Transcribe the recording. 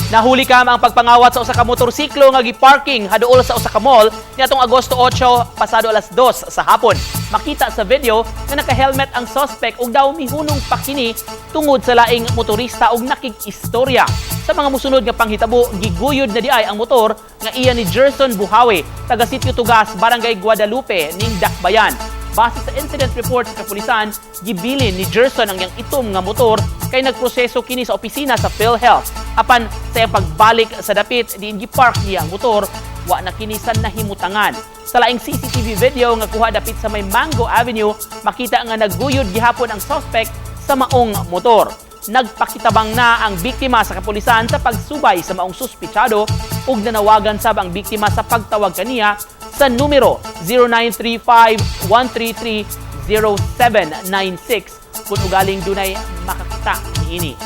Nahuli kam ang pagpangawat sa usa ka motorsiklo nga giparking haduol sa usa ka mall niadtong Agosto 8 pasado alas 2 sa hapon. Makita sa video nga naka-helmet ang suspect ug daw mihunong pa kini tungod sa laing motorista ug nakig-istorya. Sa mga musunod nga panghitabo, giguyod na diay ang motor nga iya ni Gerson Buhawi, taga Sitio Tugas, Barangay Guadalupe, ning Dakbayan. Base sa incident report sa kapulisan, gibilin ni Gerson ang iyang itom nga motor kay nagproseso kini sa opisina sa PhilHealth. Apan sa iyang pagbalik sa dapit, diin gipark niya ang motor, wa na kini sa nahimutangan. Sa laing CCTV video nga kuha dapit sa may Mango Avenue, makita nga nagguyod gihapon ang suspect sa maong motor. Nagpakitabang na ang biktima sa kapulisan sa pagsubay sa maong suspitsado ug nanawagan sab ang biktima sa pagtawag kaniya sa numero 0935-133-0796 kung ugaling dunay makakita niini.